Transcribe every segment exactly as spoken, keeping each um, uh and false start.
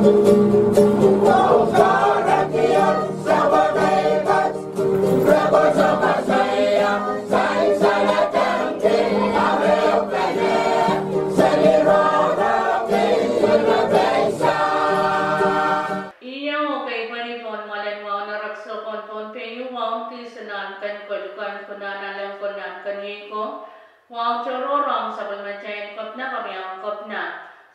Ih, oh, kei pwehn pwong mwoalen wahu en erekiso pohn Pohnpei, wahu en kihsang nan ken koluhk en kunahn alehdi ko nan ken iei ko, wahu tohrohr ong sapwellimatail kepina, keriaun kepina,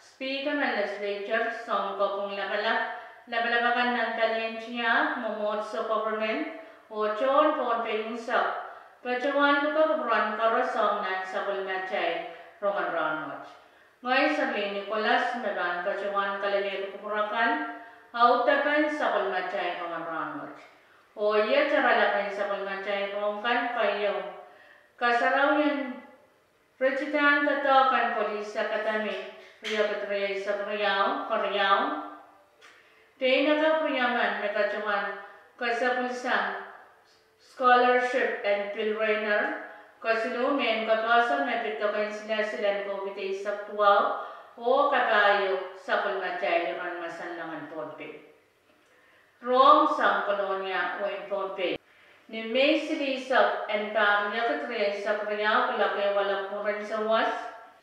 Speaker en Legislature, Sounkopwung Lapalap, lapalap akan nan palien tiahk, mwomwohdiso, government, oh tohn Pohnpei unsek, patohwan pwukat kupwuren koaros ong nan sapwellimatail rongen rahnwet. Ngehi Serlihn Nicholas me pahn patohwan kalelehdi kupwur akan, audepen sapwellimatail rongen rahnwet. Oh iet oaralap en sapwellimatail rohng kan keieu: kasarawien ritidahn doadoahk en Police Academy, riekid rieisek riau, keriau, peinakapw riemen me patohwan kesepwilsang scholarship en Bill Rayner, kesiluh mehn kapohso me pid dok en silasil en COVID eisek duwau, oh kapahieu sapwellimatail iren masanlahngen Pohnpei. Rohng sang Kolonia, wehin Pohnpei. Ni Mei silihsek en pahr riekid rieisek riau, kuloak ehu walok mwurin sawas,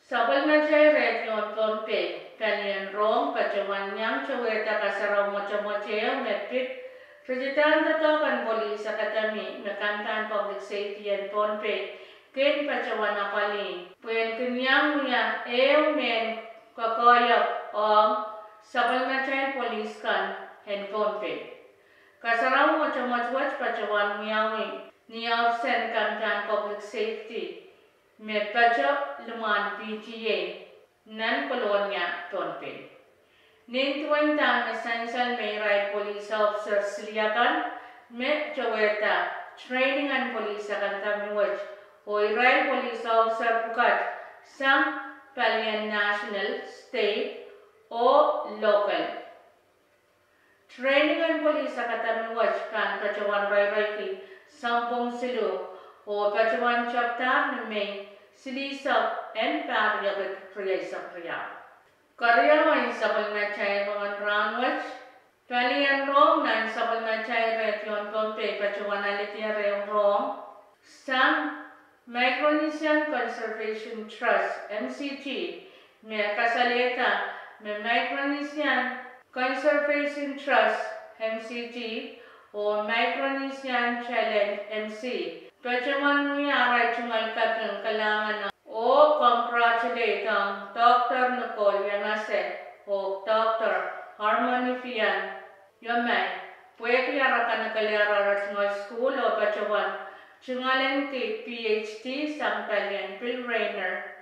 sapwellimatail redio en Pohnpei, palien rohng, patohwan iang towehda kasarawi mwotomwot ehu me pid ritidahn doadoahk en Police Academy me Kampahn Public Safety en Pohnpei kin patohwan apwalih pwehn kin iang wia ehu mehn koakoahiek ong sapwellimatail polis kan en Pohnpei. Kasarawi mwotomwot wet patohwan wiawi ni ohpis en Kampahn Public Safety me pato limwahn P T A nan Kolonia, Pohnpei. Nin duwen dahme sansal me irail police officer siliakan me towehda training en police akan dahme wet, oh irail police officer pwukat sang palien national, state, oh local. Training en police academy wet pahn patohwan reirei ki sounpwong siluh, oh patohwan tepdahr ni Mei silihsek en pahr riekid rieisek riau. Keriau en sapwellimatail rongen rahnwet, palien rohng nan sapwellimatail redio en Pohnpei patohwan alehdier ehu rohng sang Micronesian Conservation Trust, M C T, me kasalehda me Micronesian Conservation Trust, M C T, oh Micronesian Challenge, M C, patohwan wia arail tungoal kaping kalahngan oh congratulate ong Doctor Nicole Yamase oh Doctor Harmony Fian Yomai pwehki ara kanekelehr ara tungoal sukuhl oh patohwan tungoalenki P H D sang palien Bill Rayner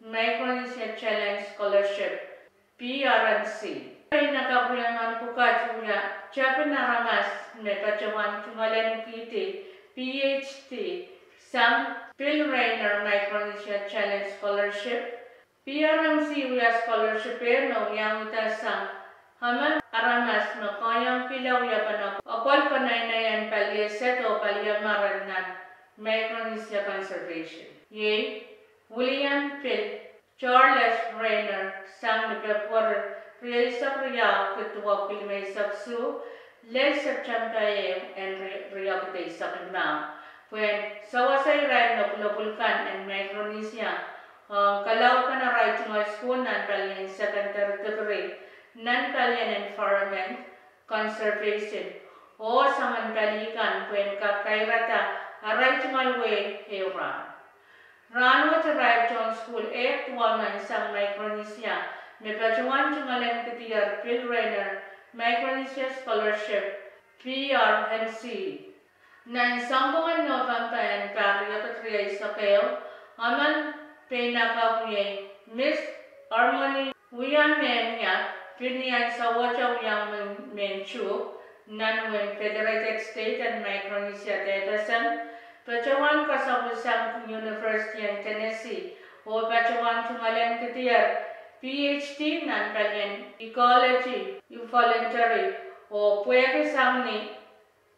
Micronesia Challenge Scholarship, P R M C. Peinakapw riemen pwukat wia tepin aramas me patohwan tungoalenkihdi P H D sang Bill Rayner Micronesia Challenge Scholarship. P R M C wia scholarship ehu me wiawihda sang emen aramas me kohieng kihla wiepen apwal, apwal peneinei en pali eset oh pali marain nan Micronesia Conservation. Iei William Bill Charles Rayner sang ni Pwebweri rieisek riau, kid duwepwiki limeisek isuh, lel September ehu en ri-, riekid eisek limau, pwehn sewese irail me pwulopwul kan en Micronesia ong kalaudehn arail tungoal sukuhl nan palien secondary degree, nan palien environment conservation, oh soangen pali kan pwehn kak kairada arail tungoal wehi ehu rahn. Rahnwet irail tohn sukuhl ehk duwau nan sang Micronesia me patohwan tungoalenkihdier Bill Rayner Micronesia Scholarship, P R M C. Nan sounpwong en November en pahr riekid rieisek ehu, emen peinakapw iei Miss Harmony Wiamenia, pil ni ansou wet wiawi mehn tuhk nan wehin Federated States en Micronesia, Debesen, patohwan kasapwil sang University en Tennessee oh patohwan tungoalenkihdier P H D nan palien ecology, evoluntary, oh pwehki sang ni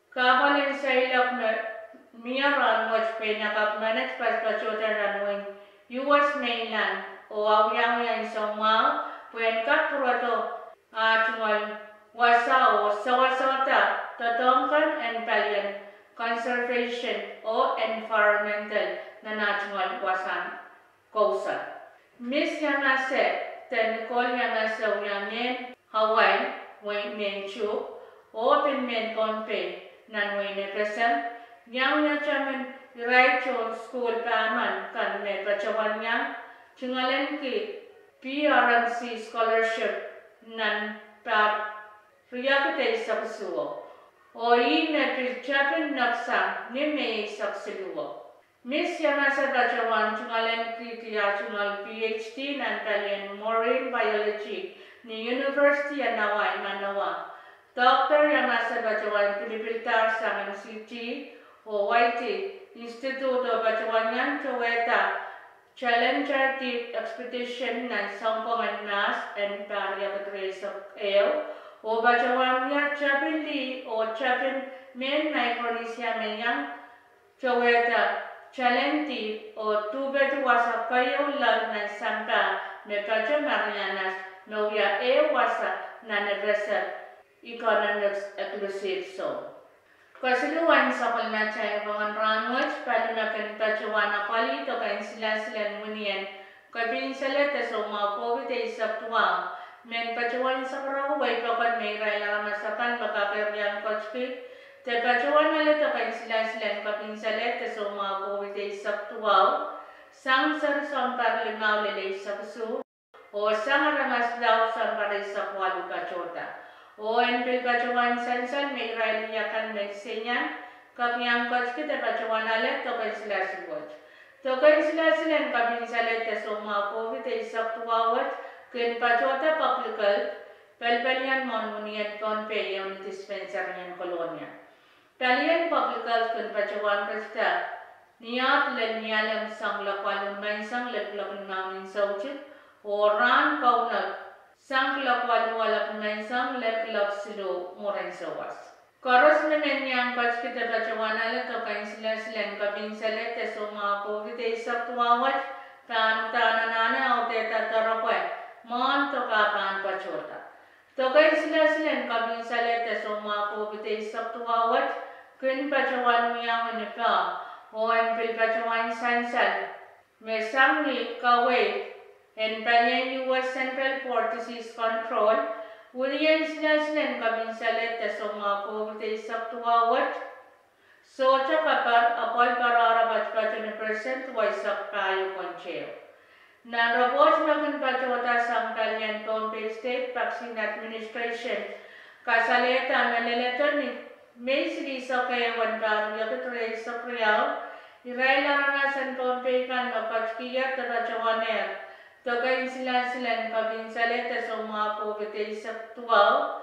kahpwal en seiloak me mie rahnwet peinakapw menet patpatohda nan wehin U S mainland oh awiawih ansou mwahu pwehn kak pwurodo ah tungoal wasa oh sewesehda doadoahk kan en palien conservation oh environmental nan ah tungoal wasahn kousoan. Miss Yamase, de Nicole Yamase, wia mehn Hawaii, wehi mehn Chuuk, oh pil mehn Pohnpei nan wehin FSM, iang wia taman irail tohn sukuhl pahmen kan me patohwan iang tungoalenki PRMC scholarship nan pahr riekid eisek isuh, oh ih me pil tapin neksang ni Mei eisek siluh. Miss Yamase patohwan tungoalenkihdi ah tungoal PhD nan palien marine biology ni University en Hawaii Manoa. Doctor Yamase patohwan pilipildahr sang MCT oh YT Institute oh patohwan iang towehda Challenger Deep Expedition nan sounpwong en Mahs en pahr riekid rieisek ehu, oh patohwan wia tapin lih oh tapin mehn Micronesia me iang towehda Challenger Deep oh duhpedi wasa keieu loal nan sampah me patoh Marianas me wia ehu wasa nan FSM Economic Exclusive Zone. Kesiluhwen sapwellimatail rongen rahnwet, pali me kin patohwan apwalih doken silasilen winien kepinsaleh de soumwahu COVID eisek duwau, men patohwan sakarako wehi pokon me irail aramas akan me kak iang ketiki de patohwan ale doken silasilen kepinsaleh de soumwahu COVID eisek duwau sang seri sounpar limau lel eisek isuh, oh sang aramas laud sounpar eisek waluh patohda. Oh en pil patohwan sansal me irail wia kan me seiang kak iang ketiki de patohwan ale doken silasil wet. Doken silasilen kepinsaleh de soumwahu COVID eisek duwau wet kin patohda Public Health, pelipelian mwohn winien Pohnpei, ehu ni dispensary en Kolonia. Palien Public Health kin patohwan ketida ni ahd lel Nialem soahng luhk waluh nimenseng lel kuloak limau ni soutik, oh rahn Kaunop soahng kuloak waluh waluh nimenseng lel kuloak siluh mwurin souwas. Koaros me men iang ketiki de patohwan ale doken silasilen kepinsaleh de soumwahu COVID eisek duwau wet pahn uhdahn anahne audehda doaropwe mwohn doke ah pahn patohda. Doken silasilen kepinsaleh de soumwahu COVID eisek duwau wet kin patohwan wiawi ni pah, oh en pil patohwan sansal me sang ni kaweid en palien US Centers for Disease Control, winien silasilen kepinsaleh de soumwahu COVID eisek duwau wet sohte kapar apwal patohdo patopato ni persent duweisek pahieu point ehu. Nan repwoht me kin patohda sang palien Pohnpei State Vaccine Administration kasalehda me leledo ni Mei silihsek ehu en pahr riekid rieisek riau, irail aramas en Pohnpei kan me ketikihier de patohwanehr doken silasilen kepinsaleh de soumwahu COVID eisek duwau,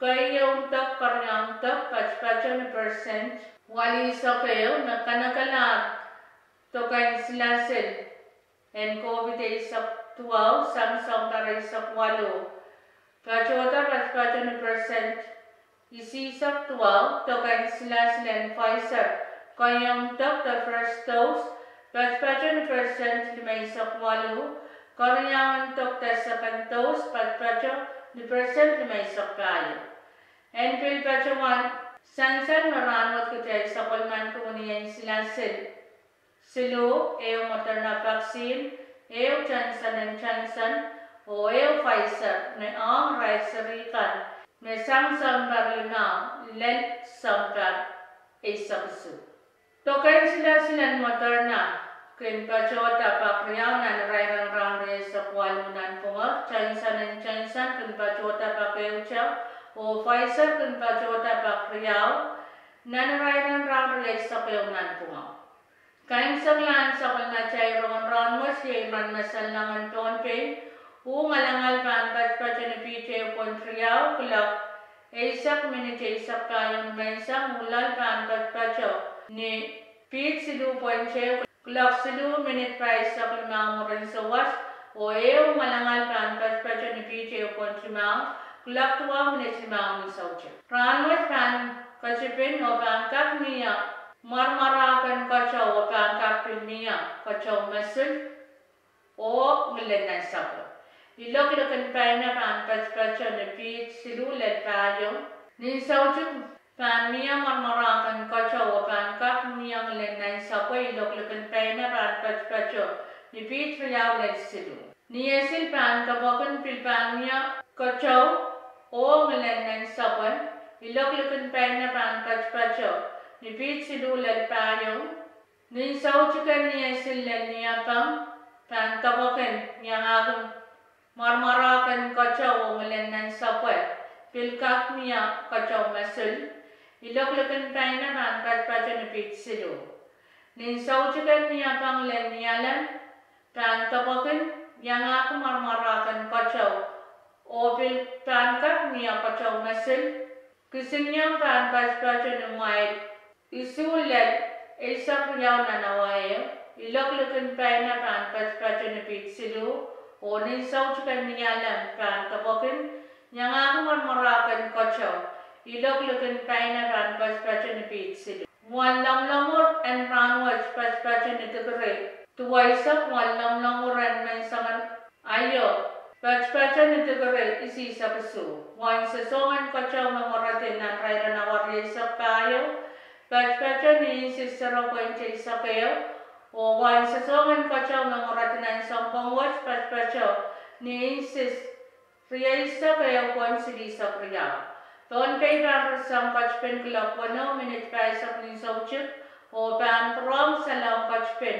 keieun dok keriaun dok patopato ni persent walihsek ehu, me kanekelahr doken silasil en COVID eisek duwau sang sounpar eisek waluh patohda patopato ni persent isihsek duwau. Doken silasil en Pfizer keieun dok de first dose patopato ni persent limeisek waluh, keriaun dok de second dose patopato ni persent limeisek pahieu. En pil patohwan sansal me rahnwet kitail sapwellimaniki winien silasil siluh, ehu Moderna vaccine, ehu Johnson and Johnson, oh ehu Pfizer, me ong irail seri kan me sang sounpar limau lel sounpar eisek isuh. Doken silasil en Moderna kin patohda pak riau nan irairen rahn rieisek waluh nanpwungara, Johnson and Johnson kin patohda pak ehute, oh Pfizer kin patohda pak riau nan irairen rahn rieisek ehu nanpwungara. Kaimwiseklahn sapwellimatail rongen rahnwet iei iren me sallongen Pohnpei, uh ngalangal pahn patopato ni piht ehu point riau kuloak eisek minit eisek pahieu nimenseng, uh loal pahn patopato ni piht siluh point ehu kuloak siluh minit pahisek limau mwurin souwas, oh ehu ngalangal pahn patopato ni piht ehu point limau kuloak duwau minit limau ni soutik. Rahnwet pahn ketipin oh pahn kak mie mwaramwarahken keteu oh pahn kak pil mie keteu mosul oh ngilen nansapwe. Ilok likin paina pahn patopato ni piht siluh lel pahieu. Nin soutik pahn mie mwarmwarahken keteu oh pahn kak mie ngilen nansapwe. Ilok likin paina pahn patopato ni piht riau lel siluh. Ni esil pahn depwekin pil pahn mie keteu oh ngilen nansapwe. Ilok likin paina pahn patopato ni piht siluh lel pahieu. Nin soutiken ni esil lel niepeng pahn depwekin iangahki mwarmwarahken keteu oh ngilen nansapwe, pil kak mie keteu mosul. Ilok likin paina pahn patopato ni piht siluh. Nin soutiken niepeng lel nialem pahn depwekin iangahki mwarmwarahken keteu oh pil pahn kak mie keteu mosul. Kisinieng pahn patopato ni mwail isuh lel eisek riau nan awa ehu. Ilok likin paina pahn patopato ni piht siluh. Oh nin soutiken nialem pahn depwekin iangahki mwarmwarahken keteu. Ilok likin paina pahn patopato ni piht siluh. Mwohn lomwlomwur en rahnwet patopato ni dikiri duweisek. Mwohn lomwlomwur en menseng aio patopato ni dikiri isihsek isuh. Mwohn sosohng en keteu me mweredi nan irair en awa rieisek pahieu patopato ni inches zero point eisek ehu. Oh mwohn sosohng en keteu me mweredi nan sounpwong wet patopato ni inches rieisek ehu point silihsek riau. Pohnpei pahn rasehng ketipin kuloak weneu minit pahisek nin soutik oh pahn pwurehng Salem ketipin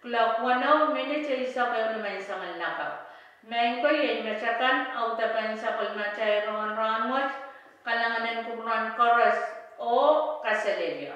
kuloak weneu minit eisek ehu ni menseng lakapw. Maing ko, iei met akan audepen sapwellimatail rongen rahnwet. Kalahngan en kupwuren koaros oh kaselehlie.